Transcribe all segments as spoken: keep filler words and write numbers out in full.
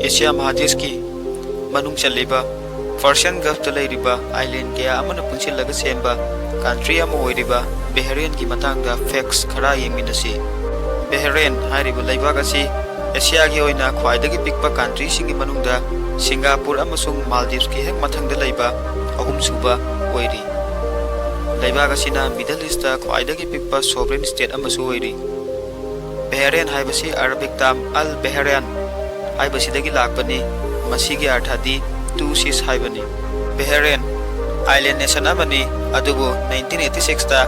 Asia ꯃꯍꯥꯗꯦꯁꯀꯤ ꯃꯅꯨꯡ ꯆꯜꯂꯤꯕ Persian ꯒꯜꯐꯇ ꯂꯩꯔꯤꯕ island ꯀꯌꯥ ꯑꯃꯅ ꯄꯨꯟꯁꯤꯜꯂꯒ ꯁꯦꯝꯕ ꯀꯟꯇ꯭ꯔꯤ ꯑꯃ ꯑꯣꯏꯔꯤꯕ ꯕꯦꯍꯔꯦꯟꯒꯤ ꯃꯇꯥꯡꯗ ꯐꯦꯛꯁ ꯈꯔ ꯌꯦꯡꯃꯤꯟꯅꯁꯤ꯫ ꯕꯦꯍꯔꯦꯟ ꯍꯥꯏꯔꯤꯕ ꯂꯩꯕꯥꯛ ꯑꯁꯤ ꯑꯦꯁꯤꯌꯥꯒꯤ ꯑꯣꯏꯅ ꯈ꯭ꯋꯥꯏꯗꯒꯤ ꯄꯤꯛꯄ ꯀꯟꯇ꯭ꯔꯤꯁꯤꯡꯒꯤ ꯃꯅꯨꯡꯗ ꯁꯤꯡꯒꯥꯄꯨꯔ ꯑꯃꯁꯨꯡ ꯃꯥꯜꯗꯤꯞꯁꯀꯤ ꯍꯦꯛ ꯃꯊꯪꯗ ꯂꯩꯕ ꯑꯍꯨꯝꯁꯨꯕ ꯑꯣꯏꯔꯤ꯫ ꯂꯩꯕꯥꯛ ꯑꯁꯤꯅ ꯃꯤꯗꯜ ꯏꯁꯇ ꯈ꯭ꯋꯥꯏꯗꯒꯤ ꯄꯤꯛꯄ ꯁꯣꯚꯔꯦꯟ ꯁ꯭ꯇꯦꯠ ꯑꯃꯁꯨ ꯑꯣꯏꯔꯤ꯫ ꯕꯦꯍꯔꯦꯟ ꯍꯥꯏꯕꯁꯤ ꯑꯔꯥꯕꯤꯛ ꯇꯥꯝ ꯑꯜ ꯕꯦꯍꯔꯦꯟ ꯍꯥꯏꯕꯁꯤꯗꯒꯤ ꯂꯥꯛꯄꯅꯤ꯫ ꯃꯁꯤꯒꯤ ꯑꯔꯊꯗꯤ ꯇꯨ ꯁꯤꯁ ꯍꯥꯏꯕꯅꯤ꯫ ꯕꯦꯍꯔꯦꯟ ꯑꯥꯏꯂꯦꯟ ꯅꯦꯁꯟ ꯑꯃꯅꯤ, ꯑꯗꯨꯕꯨ ꯅꯥꯏꯟꯇꯤꯟ ꯑꯩꯠꯇꯤ ꯁꯤꯛꯁꯇ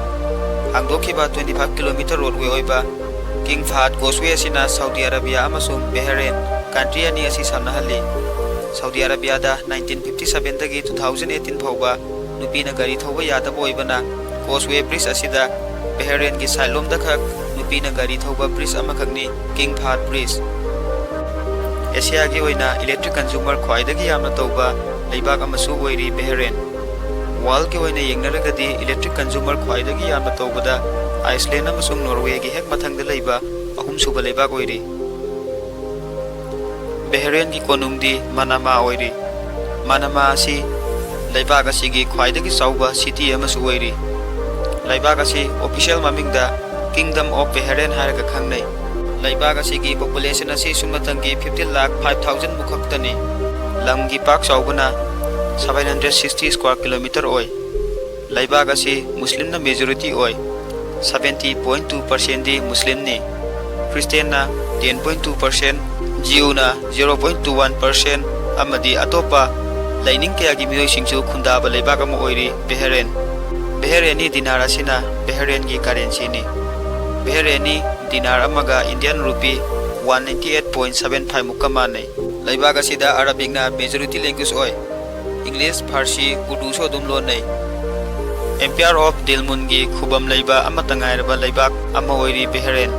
ꯍꯥꯡꯗꯣꯛꯈꯤꯕ ꯇ꯭ꯋꯦꯟꯇꯤ ꯐꯥꯏꯚ ꯀꯤꯂꯣꯃꯤꯇꯔ ꯔꯣꯗꯋꯦ ꯑꯣꯏꯕ ꯀꯤꯡ ꯐꯍꯗ ꯀꯣꯁꯋꯦ ꯑꯁꯤꯅ ꯁꯥꯎꯗꯤ ꯑꯔꯥꯕꯤꯌꯥ ꯑꯃꯁꯨꯡ ꯕꯦꯍꯔꯦꯟ ꯀꯟꯇ꯭ꯔꯤ ꯑꯅꯤ ꯑꯁꯤ ꯁꯝꯅꯍꯜꯂꯤ꯫ ꯁꯥꯎꯗꯤ ꯑꯔꯥꯕꯤꯌꯥꯗ ꯅꯥꯏꯟꯇꯤꯟ ꯐꯤꯐꯇꯤ ꯁꯚꯦꯟꯗꯒꯤ ꯇꯨ ꯊꯥꯎꯖꯟ ꯑꯩꯠꯇꯤꯟ ꯐꯥꯎꯕ ꯅꯨꯄꯤꯅ ꯒꯥꯔꯤ ꯊꯧꯕ ꯌꯥꯗꯕ ꯑꯣꯏꯕꯅ ꯀꯣꯁꯋꯦ ꯕ꯭ꯔꯤꯖ ꯑꯁꯤꯗ ꯕꯦꯍꯔꯦꯟꯒꯤ ꯁꯥꯏꯠꯂꯣꯝꯗ ꯈꯛ ꯅꯨꯄꯤꯅ ꯒꯥꯔꯤ ꯊꯧꯕ ꯕ꯭ꯔꯤꯖ ꯑꯃꯈꯛꯅꯤ, ꯀꯤꯡ ꯐꯍꯗ ꯕ꯭ꯔꯤꯖ꯫ ꯑꯦꯁꯤꯌꯥꯒꯤ ꯑꯣꯏꯅ ꯏꯂꯦꯛꯇ꯭ꯔꯤꯛ ꯀꯟꯖꯨꯃꯔ ꯈ꯭ꯋꯥꯏꯗꯒꯤ ꯌꯥꯝꯅ ꯇꯧꯕ ꯂꯩꯕꯥꯛ ꯑꯃꯁꯨ ꯑꯣꯏꯔꯤ ꯕꯦꯍꯔꯦꯟ꯫ ꯋꯥꯔꯜꯒꯤ ꯑꯣꯏꯅ ꯌꯦꯡꯅꯔꯒꯗꯤ ꯏꯂꯦꯛꯇ꯭ꯔꯤꯛ ꯀꯟꯖꯨꯃꯔ ꯈ꯭ꯋꯥꯏꯗꯒꯤ ꯌꯥꯝꯅ ꯇꯧꯕꯗ ꯑꯥꯏꯁꯂꯦꯟ ꯑꯃꯁꯨꯡ ꯅꯣꯔꯋꯦꯒꯤ ꯍꯦꯛ ꯃꯊꯪꯗ ꯂꯩꯕ ꯑꯍꯨꯝꯁꯨꯕ ꯂꯩꯕꯥꯛ ꯑꯣꯏꯔꯤ꯫ ꯕꯦꯍꯔꯦꯟꯒꯤ ꯀꯣꯅꯨꯡꯗꯤ ꯃꯅꯥꯃꯥ ꯑꯣꯏꯔꯤ꯫ ꯃꯅꯥꯃꯥ ꯑꯁꯤ ꯂꯩꯕꯥꯛ ꯑꯁꯤꯒꯤ ꯈ꯭ꯋꯥꯏꯗꯒꯤ ꯆꯥꯎꯕ ꯁꯤꯇꯤ ꯑꯃꯁꯨ ꯑꯣꯏꯔꯤ꯫ ꯂꯩꯕꯥꯛ ꯑꯁꯤ ꯑꯣꯐꯤꯁꯤꯌꯦꯜ ꯃꯃꯤꯡꯗ Kingdom of Bahrain ꯍꯥꯏꯔꯒ ꯈꯪꯅꯩ꯫ ꯂꯩꯕꯥꯛ ꯑꯁꯤꯒꯤ ꯄꯣꯄꯨꯂꯦꯁꯟ ꯑꯁꯤ ꯁꯨꯞꯅꯇꯪꯒꯤ ꯐꯤꯐꯇꯤꯟ ꯂꯥꯈ ꯐꯥꯏꯚ ꯊꯥꯎꯖꯟ ꯃꯨꯛ ꯈꯛꯇꯅꯤ꯫ ꯂꯝꯒꯤ ꯄꯥꯛ ꯆꯥꯎꯕꯅ seven hundred sixty square kilometre ꯑꯣꯏ꯫ ꯂꯩꯕꯥꯛ ꯑꯁꯤ ꯃꯨꯁꯂꯤꯝꯅ ꯃꯦꯖꯣꯔꯤꯇꯤ ꯑꯣꯏ꯫ ꯁꯚꯦꯟꯇꯤ ꯄꯣꯏꯟ ꯇꯨ ꯄꯥꯔꯁꯦꯟꯗꯤ ꯃꯨꯁꯂꯤꯝꯅꯤ꯫ ꯈ꯭ꯔꯤꯁꯇꯤꯌꯥꯟꯅ ꯇꯦꯟ ꯄꯣꯏꯟ ꯇꯨ ꯄꯥꯔꯁꯦꯟ, ꯖꯤꯌꯨꯅ zero point two one percent, ꯑꯃꯗꯤ ꯑꯇꯣꯞꯄ ꯂꯥꯏꯅꯤꯡ ꯀꯌꯥꯒꯤ ꯃꯤꯑꯣꯏꯁꯤꯡꯁꯨ ꯈꯨꯟꯗꯥꯕ ꯂꯩꯕꯥꯛ ꯑꯃ ꯑꯣꯏꯔꯤ ꯕꯦꯍꯔꯦꯟ꯫ ꯕꯦꯍꯔꯦꯅꯤ ꯗꯤꯅꯥꯔ ꯑꯁꯤꯅ ꯕꯦꯍꯔꯦꯟꯒꯤ ꯀꯔꯦꯟꯁꯤꯅꯤ꯫ ꯕꯦꯍꯔꯦꯅꯤ ꯗꯤꯅꯥꯔ ꯑꯃꯒ Indian rupee one ninety eight point seven five ꯃꯨꯛꯀ ꯃꯥꯟꯅꯩ꯫ ꯂꯩꯕꯥꯛ ꯑꯁꯤꯗ ꯑꯔꯥꯕꯤꯛꯅ ꯃꯦꯖꯣꯔꯤꯇꯤ ꯂꯦꯡꯒ꯭ꯋꯦꯖ ꯑꯣꯏ꯫ ꯏꯪꯂꯤꯁ, ꯐꯥꯔꯁꯤ, ꯎꯔꯗꯨꯁꯨ ꯑꯗꯨꯝ ꯂꯣꯟꯅꯩ꯫ ꯑꯦꯝꯄꯤꯌꯔ ꯑꯣꯐ ꯗꯤꯜꯃꯨꯟꯒꯤ ꯈꯨꯕꯝ ꯂꯩꯕ ꯑꯃꯠꯇ ꯉꯥꯏꯔꯕ ꯂꯩꯕꯥꯛ ꯑꯃ ꯑꯣꯏꯔꯤ ꯕꯦꯍꯔꯦꯟ꯫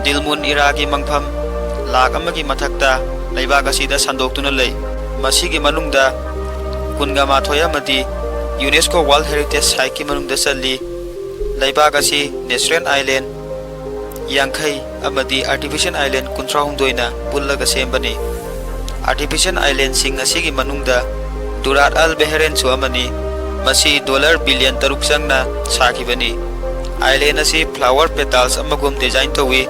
ꯗꯤꯜꯃꯨꯟ ꯏꯔꯥꯒꯤ ꯃꯪꯐꯝ ꯂꯥꯈ ꯑꯃꯒꯤ ꯃꯊꯛꯇ ꯂꯩꯕꯥꯛ ꯑꯁꯤꯗ ꯁꯟꯗꯣꯛꯇꯨꯅ ꯂꯩ꯫ ꯃꯁꯤꯒꯤ ꯃꯅꯨꯡꯗ ꯀꯨꯟꯒ ꯃꯥꯊꯣꯏ ꯑꯃꯗꯤ ꯌꯨꯅꯦꯁꯀꯣ ꯋꯥꯔꯜꯗ ꯍꯦꯔꯤꯇꯦꯖ ꯁꯥꯏꯠꯀꯤ ꯃꯅꯨꯡꯗ ꯆꯜꯂꯤ꯫ ꯂꯩꯕꯥꯛ ꯑꯁꯤ ꯅꯦꯆꯔꯦꯜ ꯑꯥꯏꯂꯦꯟ ꯌꯥꯡꯈꯩ ꯑꯃꯗꯤ ꯑꯥꯔꯇꯤꯐꯤꯁꯤꯌꯦꯜ ꯑꯥꯏꯂꯦꯟ ꯀꯨꯟꯊ꯭ꯔꯥ ꯍꯨꯝꯗꯣꯏꯅ ꯄꯨꯜꯂꯒ ꯁꯦꯝꯕꯅꯤ꯫ ꯑꯥꯔꯇꯤꯐꯤꯁꯤꯌꯦꯜ ꯑꯥꯏꯂꯦꯟꯁꯤꯡ ꯑꯁꯤꯒꯤ ꯃꯅꯨꯡꯗ ꯗꯨꯔꯥꯠ ꯑꯜ ꯕꯦꯍꯔꯦꯟꯁꯨ ꯑꯃꯅꯤ꯫ ꯃꯁꯤ ꯗꯣꯂꯔ ꯕꯤꯂꯤꯌꯟ ꯇꯔꯨꯛ ꯆꯪꯅ ꯁꯥꯈꯤꯕꯅꯤ꯫ ꯑꯥꯏꯂꯦꯟ ꯑꯁꯤ flower petals ꯑꯃꯒꯨꯝ ꯗꯤꯖꯥꯏꯟ ꯇꯧꯏ꯫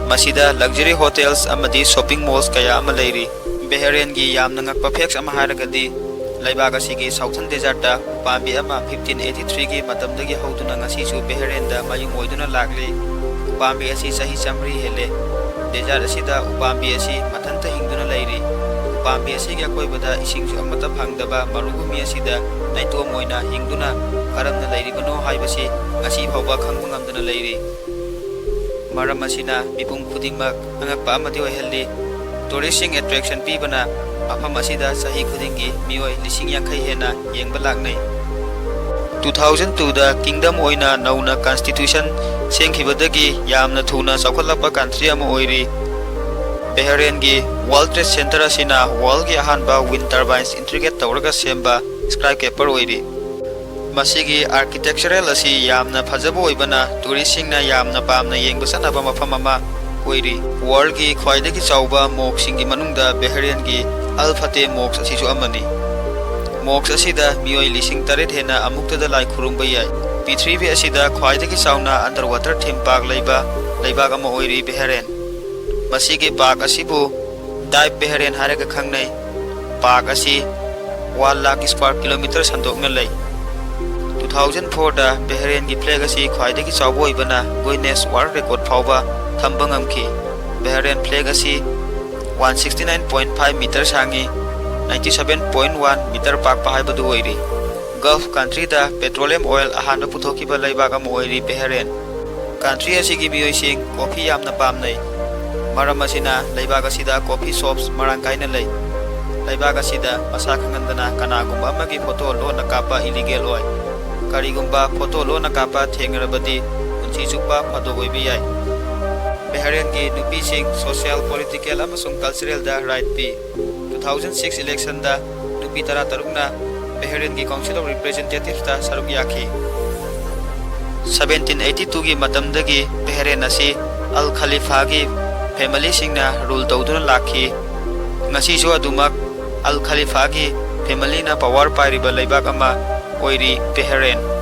ꯃꯁꯤꯗ luxury hotels ꯑꯃꯗꯤ shopping malls ꯀꯌꯥ ꯑꯃ ꯂꯩꯔꯤ꯫ ꯕꯦꯍꯔꯦꯟꯒꯤ ꯌꯥꯝꯅ ꯉꯛꯄ facts ꯑꯃ ꯍꯥꯏꯔꯒꯗꯤ, ꯂꯩꯕꯥꯛ ꯑꯁꯤꯒꯤ southern desertꯇ ꯎꯄꯥꯝꯕꯤ ꯑꯃ fifteen eighty threeꯒꯤ ꯃꯇꯝꯗꯒꯤ ꯍꯧꯗꯨꯅ ꯉꯁꯤꯁꯨ ꯕꯦꯍꯔꯦꯟꯗ ꯃꯌꯨꯝ ꯑꯣꯏꯗꯨꯅ ꯂꯥꯛꯂꯤ꯫ ꯎꯄꯥꯝꯕꯤ ꯑꯁꯤ ꯆꯍꯤ ꯆꯥꯃꯔꯤ ꯍꯦꯜꯂꯦ꯫ Desert ꯑꯁꯤꯗ ꯎꯄꯥꯝꯕꯤ ꯑꯁꯤ ꯃꯊꯟꯇ ꯍꯤꯡꯗꯨꯅ ꯂꯩꯔꯤ꯫ ꯎꯄꯥꯝꯕꯤ ꯑꯁꯤꯒꯤ ꯑꯀꯣꯏꯕꯗ ꯏꯁꯤꯡꯁꯨ ꯑꯃꯠꯇ ꯐꯪꯗꯕ ꯃꯔꯨꯚꯨꯃꯤ ꯑꯁꯤꯗ ꯅꯥꯏꯇꯣꯝ ꯑꯣꯏꯅ ꯍꯤꯡꯗꯨꯅ ꯀꯔꯝꯅ ꯂꯩꯔꯤꯕꯅꯣ ꯍꯥꯏꯕꯁꯤ ꯉꯁꯤ ꯐꯥꯎꯕ ꯈꯪꯕ ꯉꯝꯗꯅ ꯂꯩꯔꯤ꯫ ꯃꯔꯝ ꯑꯁꯤꯅ ꯃꯤꯄꯨꯝ ꯈꯨꯗꯤꯡꯃꯛ ꯑꯉꯛꯄ ꯑꯃꯗꯤ ꯑꯣꯏꯍꯜꯂꯤ꯫ Touristꯁꯤꯡ attraction ꯄꯤꯕꯅ ꯃꯐꯝ ꯑꯁꯤꯗ ꯆꯍꯤ ꯈꯨꯗꯤꯡꯒꯤ ꯃꯤꯑꯣꯏ ꯂꯤꯁꯤꯡ ꯌꯥꯡꯈꯩ ꯍꯦꯟꯅ ꯌꯦꯡꯕ ꯂꯥꯛꯅꯩ꯫ Two thousand twoꯗ kingdom ꯑꯣꯏꯅ ꯅꯧꯅ constitution ꯁꯦꯝꯈꯤꯕꯗꯒꯤ ꯌꯥꯝꯅ ꯊꯨꯅ ꯆꯥꯎꯈꯠꯂꯛꯄ country ꯑꯃ ꯑꯣꯏꯔꯤ꯫ ꯕꯦꯍꯔꯦꯟꯒꯤ World Trade Center ꯑꯁꯤꯅ worldꯀꯤ ꯑꯍꯥꯟꯕ wind turbines integrate ꯇꯧꯔꯒ ꯁꯦꯝꯕ skyscraper ꯑꯣꯏꯔꯤ꯫ ꯃꯁꯤꯒꯤ architectural ꯑꯁꯤ ꯌꯥꯝꯅ ꯐꯖꯕ ꯑꯣꯏꯕꯅ touristꯁꯤꯡꯅ ꯌꯥꯝꯅ ꯄꯥꯝꯅ ꯌꯦꯡꯕ ꯆꯠꯅꯕ ꯃꯐꯝ ꯑꯃ ꯑꯣꯏꯔꯤ꯫ Worldꯀꯤ ꯈ꯭ꯋꯥꯏꯗꯒꯤ ꯆꯥꯎꯕ mosqueꯁꯤꯡꯒꯤ ꯃꯅꯨꯡꯗ ꯕꯦꯍꯔꯦꯟꯒꯤ Al Fateh Mosque ꯑꯁꯤꯁꯨ ꯑꯃꯅꯤ꯫ Mosque ꯑꯁꯤꯗ ꯃꯤꯑꯣꯏ ꯂꯤꯁꯤꯡ ꯇꯔꯦꯠ ꯍꯦꯟꯅ ꯑꯃꯨꯛꯇꯗ ꯂꯥꯏ ꯈꯨꯔꯨꯝꯕ ꯌꯥꯏ꯫ ꯄ꯭ꯔꯤꯊꯤꯕꯤ ꯑꯁꯤꯗ ꯈ꯭ꯋꯥꯏꯗꯒꯤ ꯆꯥꯎꯅ underwater theme park ꯂꯩꯕ ꯂꯩꯕꯥꯛ ꯑꯃ ꯑꯣꯏꯔꯤ ꯕꯦꯍꯔꯦꯟ꯫ ꯃꯁꯤꯒꯤ park ꯑꯁꯤꯕꯨ Dive Bahrain ꯍꯥꯏꯔꯒ ꯈꯪꯅꯩ꯫ Park ꯑꯁꯤ one lakh square kilometer ꯁꯟꯗꯣꯛꯅ ꯂꯩ꯫ Two thousand fourꯗ ꯕꯦꯍꯔꯦꯟꯒꯤ flag ꯑꯁꯤ ꯈ꯭ꯋꯥꯏꯗꯒꯤ ꯆꯥꯎꯕ ꯑꯣꯏꯕꯅ Guinness World Record ꯐꯥꯎꯕ ꯊꯝꯕ ꯉꯝꯈꯤ꯫ ꯕꯦꯍꯔꯦꯟ flag ꯑꯁꯤ one sixty nine point five meter ꯁꯥꯡꯉꯤ, ninety seven point one meter ꯄꯥꯛꯄ ꯍꯥꯏꯕꯗꯨ ꯑꯣꯏꯔꯤ꯫ Gulf countryꯗ petroleum oil ꯑꯍꯥꯟꯕ ꯄꯨꯊꯣꯛꯈꯤꯕ ꯂꯩꯕꯥꯛ ꯑꯃ ꯑꯣꯏꯔꯤ ꯕꯦꯍꯔꯦꯟ꯫ Country ꯑꯁꯤꯒꯤ ꯃꯤꯑꯣꯏꯁꯤꯡ coffee ꯌꯥꯝꯅ ꯄꯥꯝꯅꯩ꯫ ꯃꯔꯝ ꯑꯁꯤꯅ ꯂꯩꯕꯥꯛ ꯑꯁꯤꯗ coffee shops ꯃꯔꯥꯡ ꯀꯥꯏꯅ ꯂꯩ꯫ ꯂꯩꯕꯥꯛ ꯑꯁꯤꯗ ꯃꯁꯥ ꯈꯪꯍꯟꯗꯅ ꯀꯅꯥꯒꯨꯝꯕ ꯑꯃꯒꯤ photo ꯂꯣꯟꯅ ꯀꯥꯞꯄ illegal ꯑꯣꯏ꯫ ꯀꯔꯤꯒꯨꯝꯕ photo ꯂꯣꯟꯅ ꯀꯥꯞꯄ ꯊꯦꯡꯅꯔꯕꯗꯤ ꯄꯨꯟꯁꯤ ꯆꯨꯞꯄ ꯐꯥꯗꯣꯛ ꯑꯣꯏꯕ ꯌꯥꯏ꯫ ꯕꯦꯍꯔꯦꯟꯒꯤ ꯅꯨꯄꯤꯁꯤꯡ social, political ꯑꯃꯁꯨꯡ culturalꯗ right ꯄꯤ꯫ Two thousand six electionꯗ ꯅꯨꯄꯤ ꯇꯔꯥꯇꯔꯨꯛꯅ ꯕꯦꯍꯔꯦꯟꯒꯤ Council of Representativeꯇ ꯁꯔꯨꯛ ꯌꯥꯈꯤ꯫ Seventeen eighty twoꯒꯤ ꯃꯇꯝꯗꯒꯤ ꯕꯦꯍꯔꯦꯟ ꯑꯁꯤ ꯑꯜ ꯈꯂꯤꯐꯥꯒꯤ familyꯁꯤꯡꯅ rule ꯇꯧꯗꯨꯅ ꯂꯥꯛꯈꯤ꯫ ꯉꯁꯤꯁꯨ ꯑꯗꯨꯃꯛ ꯑꯜ ꯈꯂꯤꯐꯥꯒꯤ ꯐꯦꯃꯤꯂꯤꯅ ꯄꯋꯥꯔ ꯄꯥꯏꯔꯤꯕ ꯂꯩꯕꯥꯛ ꯑꯃ ꯑꯣꯏꯔꯤ ꯕꯦꯍꯔꯦꯟ꯫